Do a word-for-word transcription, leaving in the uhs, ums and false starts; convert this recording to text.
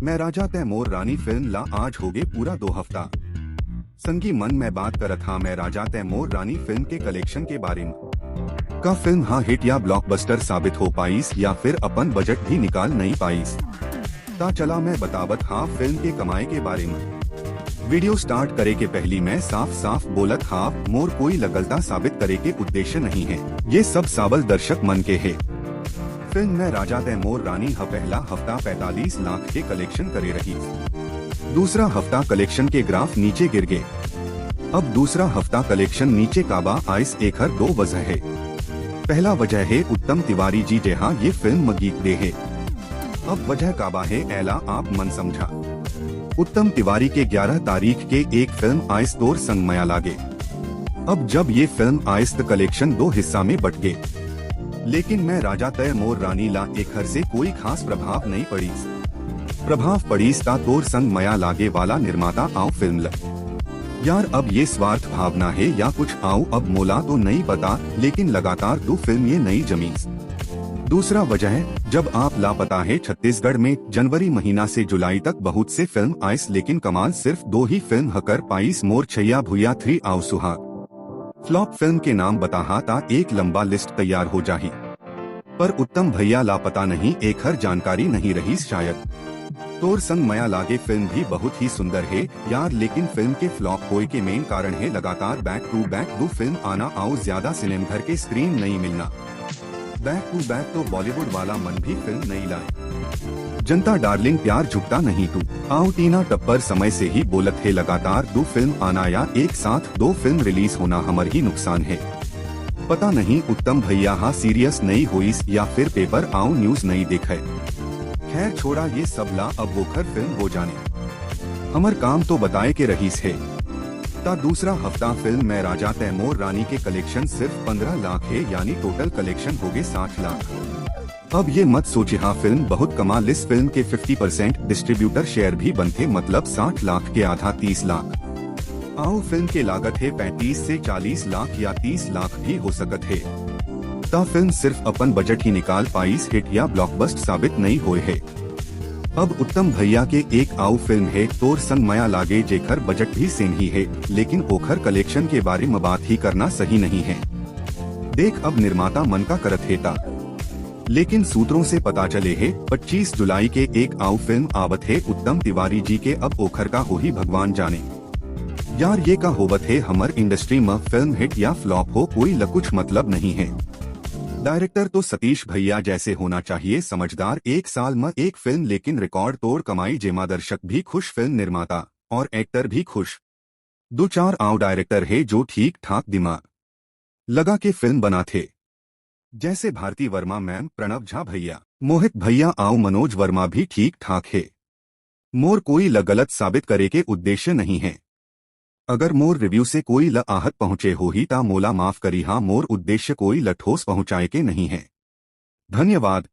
मैं राजा तै मोर रानी फिल्म ला आज होगे पूरा दो हफ्ता। संगी मन, मैं बात करत हा मैं राजा तै मोर रानी फिल्म के कलेक्शन के बारे में। का फिल्म हा हिट या ब्लॉकबस्टर साबित हो पाइस या फिर अपन बजट भी निकाल नहीं पाइस? ता चला मैं बतावत हा फिल्म के कमाई के बारे में। वीडियो स्टार्ट करे के पहली मैं साफ साफ बोलत हा, मोर कोई लगलता साबित करे के उद्देश्य नहीं है। ये सब सावल दर्शक मन के है। फिल्म मैं राजा तै मोर रानी ह पहला हफ्ता पैंतालीस लाख के कलेक्शन करे रही। दूसरा हफ्ता कलेक्शन के ग्राफ नीचे गिर गए। अब दूसरा हफ्ता कलेक्शन नीचे काबा आइस, एखर दो वजह है। पहला वजह है उत्तम तिवारी जी जेहा ये फिल्म म गीत दे है। अब वजह काबा है, ऐला आप मन समझा। उत्तम तिवारी के ग्यारह तारीख के एक फिल्म आइस तोर संग मया लागे। अब जब ये फिल्म आइस त कलेक्शन दो हिस्सा में बट गए, लेकिन मैं राजा तय मोर रानी ला एखर से कोई खास प्रभाव नहीं पड़ीस। प्रभाव पड़ीस ता तोर संग मया लागे वाला निर्माता आव फिल्म ल। यार, अब ये स्वार्थ भावना है या कुछ आव, अब मोला तो नहीं पता, लेकिन लगातार दो फिल्म ये नहीं जमीस। दूसरा वजह, जब आप लापता है छत्तीसगढ़ में जनवरी महीना से जुलाई तक बहुत से फिल्म आइस, लेकिन कमाल सिर्फ दो ही फिल्म हकर पाइस, मोर छैया भुया थ्री आव सुहाग। फ्लॉप फिल्म के नाम बताहा ता एक लंबा लिस्ट तैयार हो जाही, पर उत्तम भैया लापता नहीं, एखर जानकारी नहीं रहीस शायद। तोर संग मया लागे फिल्म भी बहुत ही सुंदर है यार, लेकिन फिल्म के फ्लॉप होए के मेन कारण है लगातार बैक टू बैक दो फिल्म आना आव, ज्यादा सिनेमघर के स्क्रीन नहीं मिलना। बैक टू बैक तो बॉलीवुड वाला मन भी फिल्म नहीं लाए। जनता डार्लिंग प्यार झुकता नहीं टू आव, टीना टप्पर समय से ही बोलत है लगातार दो फिल्म आना या एक साथ दो फिल्म रिलीज होना हमर ही नुकसान है। पता नहीं उत्तम भैया हा सीरियस नहीं होइस या फिर पेपर आव न्यूज नहीं देखे। खैर छोड़ा ये सब ला, अब वोखर फिल्म हो जाने। हमर काम तो बताए के रहीस है। ता दूसरा हफ्ता फिल्म मैं राजा तय मोर रानी के कलेक्शन सिर्फ पन्द्रह लाख है, यानी टोटल कलेक्शन होगे साठ लाख। अब ये मत सोचिहा फिल्म बहुत कमाल, इस फिल्म के फिफ्टी परसेंट डिस्ट्रीब्यूटर शेयर भी बनथे, मतलब साठ लाख के आधा तीस लाख। आव फिल्म के लागत है पैंतीस से चालीस लाख या तीस लाख भी हो सकत है। ता फिल्म सिर्फ अपन बजट ही निकाल पाइस, हिट या ब्लॉकबस्ट साबित नहीं होए है। अब उत्तम भैया के एक आव फिल्म है तोर संग मया लागे, जेखर बजट भी सेम ही है, लेकिन ओखर कलेक्शन के बारे में बात ही करना सही नहीं है। देख अब निर्माता मन का करत है ता। लेकिन सूत्रों से पता चले है पच्चीस जुलाई के एक आव फिल्म आवत है उत्तम तिवारी जी के, अब ओखर का होही भगवान जाने। यार ये का होवत है हमर इंडस्ट्री में, फिल्म हिट या फ्लॉप हो कोई ल कुछ मतलब नहीं है। डायरेक्टर तो सतीश भैया जैसे होना चाहिए समझदार, एक साल में एक फिल्म लेकिन रिकॉर्ड तोड़ कमाई, जेमा दर्शक भी खुश, फिल्म निर्माता और एक्टर भी खुश। दो चार आव डायरेक्टर है जो ठीक ठाक दिमाग लगा के फिल्म बनाथे, जैसे भारती वर्मा मैम, प्रणव झा भैया, मोहित भैया आव मनोज वर्मा भी ठीक ठाक है। मोर कोई ल गलत साबित करे के उद्देश्य नहीं है। अगर मोर रिव्यू से कोई ल आहत पहुंचे होही ता मोला माफ करिहा, मोर उद्देश्य कोई ल ठोस पहुंचाए के नहीं है। धन्यवाद।